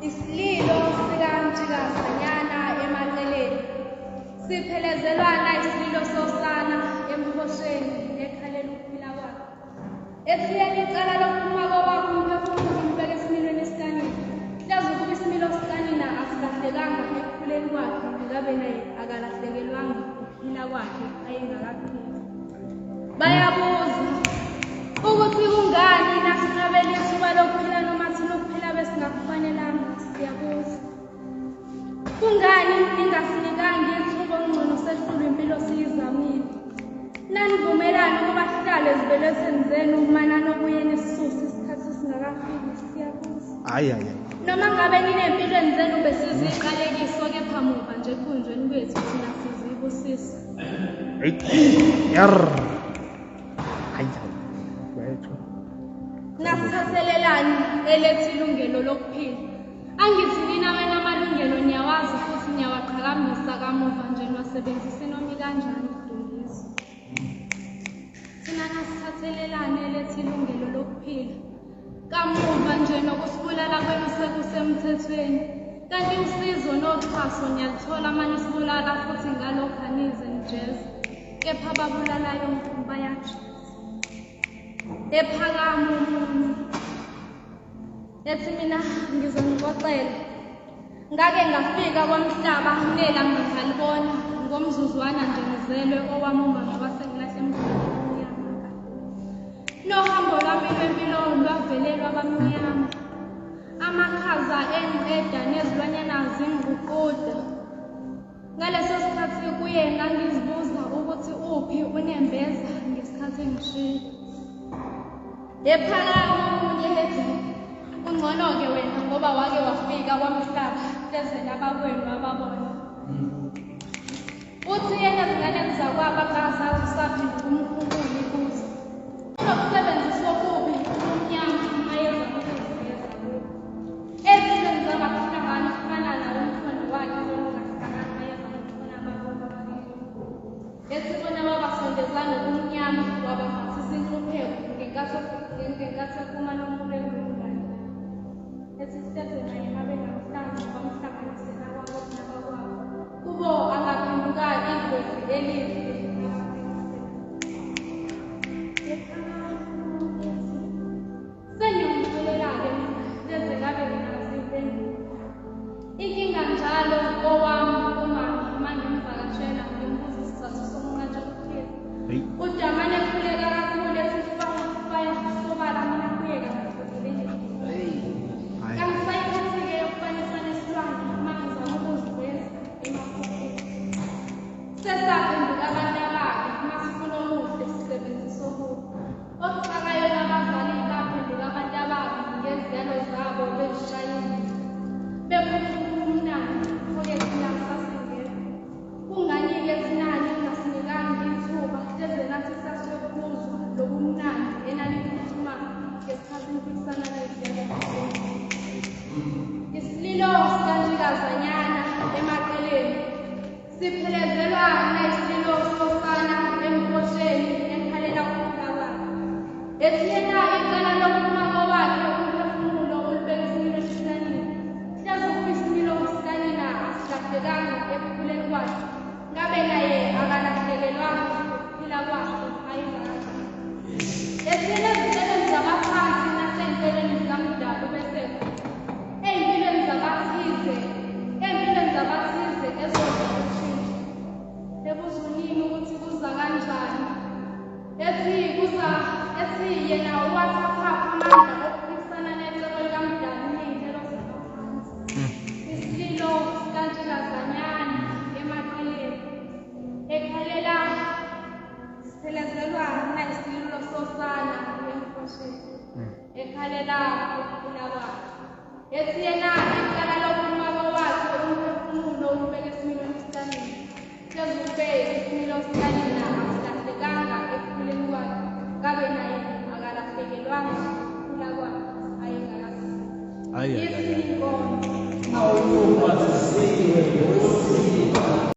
Isililo sikaMtshikazanyana emaceleni siphelezelwana isililo sosana emhosheni ekhalela ukuphila kwakhe. Ethiyeni icala lokuphuma kowakho umphefumulo umbeke esimilweni esikanini. Hleze ukuba isimilo sikanina asilahlekanga ekukhuleni kwakhe, ngabe naye akalahlekelwanga ukuphila kwakhe ayengakaqheli. Bayabuza ukuthi kungani nasinqabela ithuba lokuphila noma thina ukuphila besingakufanelanga, siyabuza. Kungani ningasinikanga ithuba okungcono sehlulwe impilo siyizamile? Nanivumelana ukuba sihlale ezibelethweni zenu uma nanobuye nisisuse isikhathi singakafiki, siyabuza. Hayi hayi. Noma ngabe ninempilweni zenu besiziqalekiso kepha muva nje ekukhunjweni kwethu thina sizibusiso. Yarr. Hayi hayi. Wethu. Nasithathelelani elethi ilungelo lokuphila. Angithi nina wena amalungelo niyawazi futhi niyawaqhakambisa kamuva nje niwasebenzise noma ikanjani idungiso. Thina nasithathelelani elethi ilungelo lokuphila. Kamuva nje nokusibulala kwenu sekusemthethweni. Kanti usizo noxhaso niyaluthola uma nisibulala futhi ngalokho anize nijeze. Kepha ababulalayo bayajeza. Ephakama omunye ethi mina ngizonixoxela. Ngake ngafika kwamhlaba nelanga ngalibona ngomzuzwana nje ngizelwe owami umama wasengilahle emgwaqweni omnyama. Nohambo lwami lwempilo lwavele lwabamnyama. Amakhaza engiqeda nezilwanyana zingiququda. Ngaleso sikhathi kuye ngangizibuza ukuthi uphi unembeza ngesikhathi engishiya. Ephakama omunye ethi ungcono-ke wena ngoba wake wafika kwamhlaba hleze nabakwenu ababona. Uthi yena ezinganeni zakwabo akazazi usaphenduka umkhukuli kuzo. Unokusebenzisa okubi ubumnyama uma yezama ukuziveza kubo. Ezizweni zabakuhlangana ufana nawo umkhondo wakhe lona ungahlangani uma yezama ukubona abakubo ababili. Ethi bona wabasondezana ubumnyama wabaphathisa inhlupheko ngenkathi ephuma nomuntu engumngane. Ethi hleze naye babengamhlanga bamhlanganise nakwabo nabakwabo. Kubo angaphenduka idlozi elihle. Sengiyomtholela-ke mina hleze ngabe nginazo iy'mpendulo. Inkinga njalo owami umama uma ngimvakashela ngimbuza isizathu sokunqatsha ukuphila. Udamane ekhuleka kakhulu ethi faya faya sobala mina kuyeka ngithozelile. Kangisayiphathi-ke yokufanisa nesilwane uma ngizama ukuziveza emaphupheni. Sesaphenduka abantu ababi uma sifuna omuhle sisebenzisa okubi. Okuxakayo nabazali baphenduka abantu ababi ngeziyalo zabo bezishayile. Bephucuka ubumnandi pho-ke thina sasingekho. Kungani-ke thina ningasinikanga ithuba hleze nathi sasiyokuzwa lobumnandi enaniphuthuma ngesikhathi niphikisana neziyalo zenu. Isililo sikaNtshikazanyana emaceleni siphelezelwa nayisililo sosana emhosheni ekhalela ukuphila kwakhe. Ethi yena icala lokuphuma kowakhe umphefumulo ulibeke esimilweni sikanina. Hleze ukuba isimilo sikanina asilahlekanga ekukhuleni kwakhe. Ngabe naye akalahlekelwanga ukuphila kwakhe ayengakaqali. Ethi yena ezinhlelweni zabaphansi nasey'nhlelweni zikamdali bese ey'mpilweni zabathize, ey'mpilweni zabathize ezodla ushintsho. Ebuza unini ukuthi kuza kanjani. Ethi kuza ethi yena uwathathaphi amandla okuphikisana necebo likamdali ney'nhlelo zabaphansi. Isililo sikaNtshikazanyana emaqeleni ekhalela siphelezelwa nayisililo sosana emhosheni ekhalela ukuphila kwakhe. Ethi yena icala lokuphuma kowakhe umphefumulo ulubeke esimilweni sikanina. Hleze ube isimilo sikanina asilahlekanga ekukhuleni kwakhe. Ngabe naye akalahlekelwanga ukukhula kwakhe ayengakaqali. Hayi hayi. Ithi inkomo. Awubathi